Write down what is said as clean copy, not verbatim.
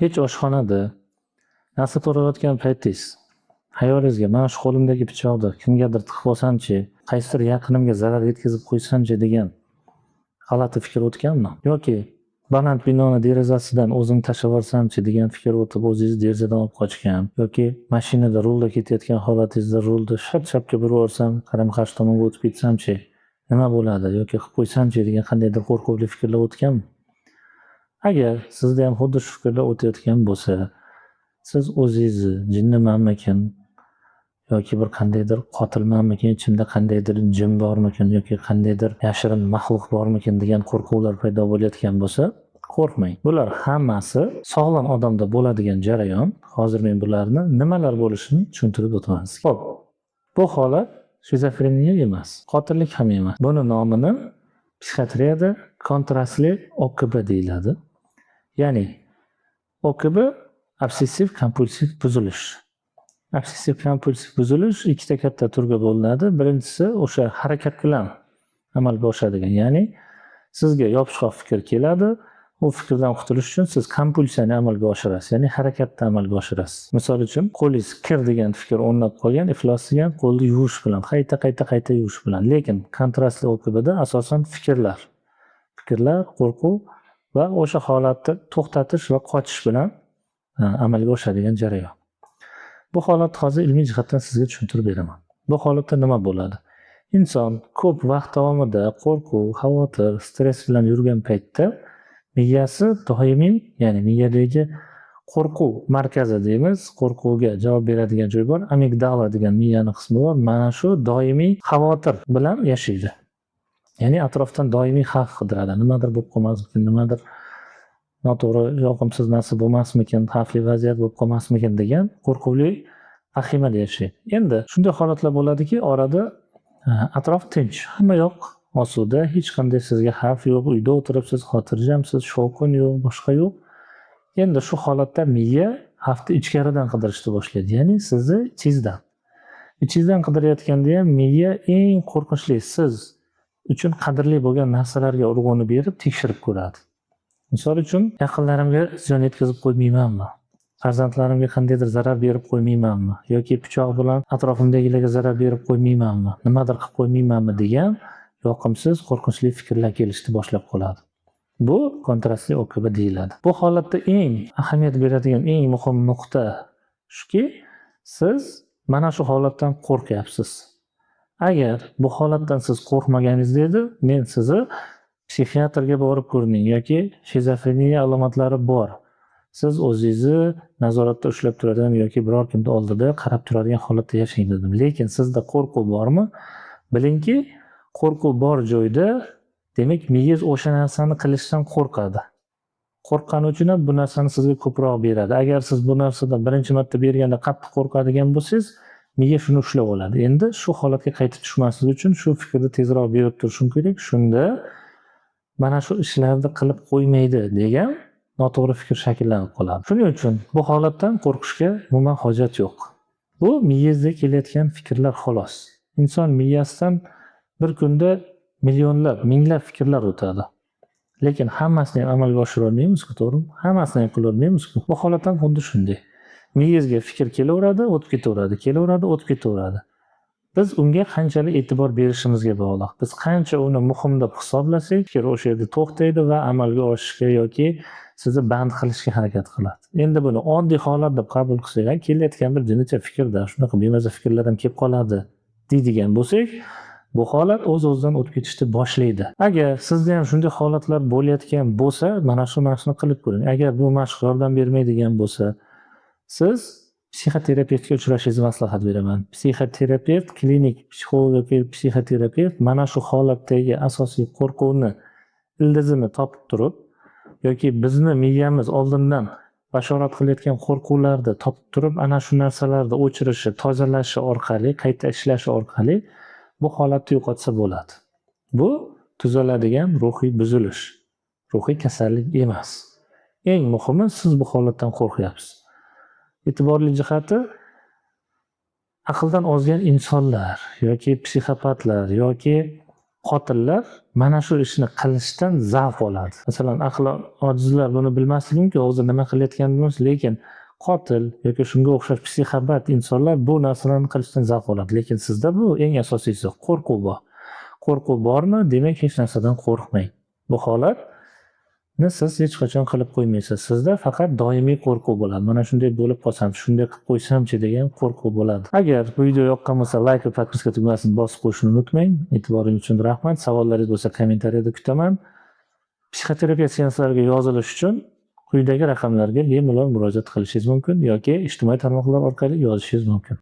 Hech oshxonada narsa to'g'rayotgan paytingiz xayolingizga mana shu qo'limdagi pichoqni kimgadir tiqib olsamchi, qaysidir yaqinimga zarar yetkazib qo'ysamchi degan g'alati fikr o'tganmi? Yoki baland binoni derazasidan o'zimni tashlab yuborsamchi degan fikr o'tib, o'zingizni derazadan olib qochgan, yoki mashinada rulda ketayotgan holatingizda rulni shart chapga burib yuborsam, qarama-qarshi tomonga o'tib ketsamchi, nima bo'ladi yoki qilib qo'ysamchi degan qandaydir qo'rquvli fikrlar o'tganmi? Agar sizda ham xuddi shu fikrlar o'tayotgan bo'lsa, siz o'zingizni jinnimanmikin yoki bir qandaydir qotilmanmikin, ichimda qandaydir jin bormikin yoki qandaydir yashirin maxluq bormikin degan qo'rquvlar paydo bo'layotgan bo'lsa, qo'rqmang. Bular hammasi sog'lom odamda bo'ladigan jarayon. Hozir men bularni nimalar bo'lishini tushuntirib o'taman sizga. Xo'p, bu holat shizofreniya emas, qotillik ham emas. Buni nomini psixiatriyada kontrastli ОКБ deyiladi. Ya'ni ОКБ obsessiv kompulsiv buzilish. Obsessiv kompulsiv buzilish ikkita katta turga bo'linadi. Birinchisi o'sha harakat bilan amalga oshadigan, ya'ni sizga yopishqoq fikr keladi, u fikrdan qutulish uchun siz kompulsiyani amalga oshirasiz, ya'ni harakatni amalga oshirasiz. Misol uchun, qo'lingiz kir degan fikr o'rnab qolgan, iflos degan qo'lni yuvish bilan, qayta qayta qayta yuvish bilan. Lekin kontrastli ОКБda asosan fikrlar, fikrlar, qo'rquv va o'sha holatni to'xtatish va qochish bilan amalga oshadigan jarayon. Bu holatni hozir ilmiy jihatdan sizga tushuntirib beraman. Bu holatda nima bo'ladi? Inson ko'p vaqt davomida qo'rquv, xavotir, stress bilan yurgan paytda miyasi doimiy, ya'ni miyadagi qo'rquv markazi deymiz, qo'rquvga javob beradigan joy bor, amigdala degan miyani qismi bor. Mana shu doimiy xavotir bilan yashaydi. Ya'ni atrofdan doimiy xavf qidiradi. Nimadir bo'lib qolmasmikin, nimadir noto'g'ri, yoqimsiz narsa bo'lmasmikin, xavfli vaziyat bo'lib qolmasmikin degan qo'rquvli vahimada yashaydi. Endi shunday holatlar bo'ladiki, orada atrof tinch, hamma yoq osuda, hech qanday sizga xavf yo'q, uyda o'tiribsiz, xotirjamsiz, shovqin yo'q, boshqa yo'q. Endi shu holatda miya xavfni ichkaridan qidirishni boshlaydi, ya'ni sizni ichingizdan. Ichingizdan qidirayotganda ham miya eng qo'rqinchli, siz uchun qadrli bo'lgan narsalarga urg'uni berib tekshirib ko'radi. Misol uchun, yaqinlarimga ziyon yetkazib qo'ymaymanmi? Farzandlarimga qandaydir zarar berib qo'ymaymanmi? Yoki pichoq bilan atrofimdagilarga zarar berib qo'ymaymanmi? Nimadir qilib qo'ymaymanmi degan yoqimsiz, qo'rqinchli fikrlar kelishni boshlab qoladi. Bu kontrastli ОКБ deyiladi. Bu holatda eng ahamiyat beradigan eng muhim nuqta shuki, siz mana shu holatdan qo'rqyapsiz. Agar bu holatdan siz qo'rqmaganingizda edi, men sizni psixiatrga borib ko'rining yoki shizofreniya alomatlari bor, siz o'zingizni nazoratda ushlab turadigan yoki biror kimni oldida qarab turadigan holatda yashang dedim. Lekin sizda qo'rquv bormi? Bilingki, qo'rquv bor joyda, demak, miyangiz o'sha narsani qilishdan qo'rqadi. Qo'rqqani uchun ham bu narsani sizga ko'proq beradi. Agar siz bu narsadan birinchi marta berganda qattiq qo'rqadigan bo'lsangiz, miya shuni ushlab oladi. Endi shu holatga qaytib tushmaslik uchun shu fikrni tezroq berib turishim kerak. Shunda mana shu ishlarni qilib qo'ymaydi degan noto'g'ri fikr shakllanib qoladi. Shuning uchun bu holatdan qo'rqishga umuman hojat yo'q. Bu miyangizda kelayotgan fikrlar xolos. Inson miyasidan bir kunda millionlab, minglab fikrlar o'tadi. Lekin hammasini ham amalga oshira olmaymiz-ku, to'g'rimi? Hammasini ham qila olmaymiz-ku. Bu holat ham xuddi shunday. Miyangizga fikr kelaveradi, o'tib ketaveradi, kelaveradi, o'tib ketaveradi. Biz unga qanchalik e'tibor berishimizga bog'liq. Biz qancha uni muhim deb hisoblasak, fikr o'sha yerda to'xtaydi va amalga oshishga yoki sizni band qilishga harakat qiladi. Endi buni oddiy holat deb qabul qilsak, kelayotgan bir jinnicha fikrda, shunaqa bemaza fikrlar ham kelib qoladi deydigan bo'lsak, bu holat o'z-o'zidan o'tib ketishni boshlaydi. Agar sizda ham shunday holatlar bo'layotgan bo'lsa, mana shu mashqni qilib ko'ring. Agar bu mashq yordam bermaydigan bo'lsa, siz psixoterapevtga uchrashingizni maslahat beraman. Psixoterapevt, klinik psixolog yoki psixoterapevt mana shu holatdagi asosiy qo'rquvni ildizini topib turib yoki bizni miyamiz oldindan bashorat qilayotgan qo'rquvlarni topib turib, ana shu narsalarni o'chirishi, tozalashi orqali, qayta ishlashi orqali bu holatni yo'qotsa bo'ladi. Bu tuzaladigan ruhiy buzilish, ruhiy kasallik emas. Eng muhimi, siz bu holatdan qo'rqyapsiz. E'tiborli jihati, aqldan ozgan insonlar yoki psixopatlar yoki Qotillar mana shu ishni qilishdan zavq oladi. Masalan, aqli ojizlar buni bilmasligi mumkin, hozir nima qilayotganini bilmas, lekin qotil yoki shunga o'xshash psixopat insonlar bu narsalarni qilishdan zavq oladi. Lekin sizda bu eng asosiysi qo'rquv bor. Qo'rquv bormi? Demak, hech narsadan qo'rqmang. Bu holatni siz hech qachon qilib qo'ymaysiz. Sizda faqat doimiy qo'rquv bo'ladi. Mana shunday bo'lib qolsam, shunday qilib qo'ysamchi degan qo'rquv bo'ladi. Agar bu video yoqqan bo'lsa, layk va подписка tugmasini bosib qo'yishni unutmang. E'tiboringiz uchun rahmat. Savollaringiz bo'lsa, kommentariyada kutaman. Psixoterapiya seanslariga yozilish uchun quyidagi raqamlarga bemalol murojaat qilishingiz mumkin yoki ijtimoiy tarmoqlar orqali yozishingiz mumkin.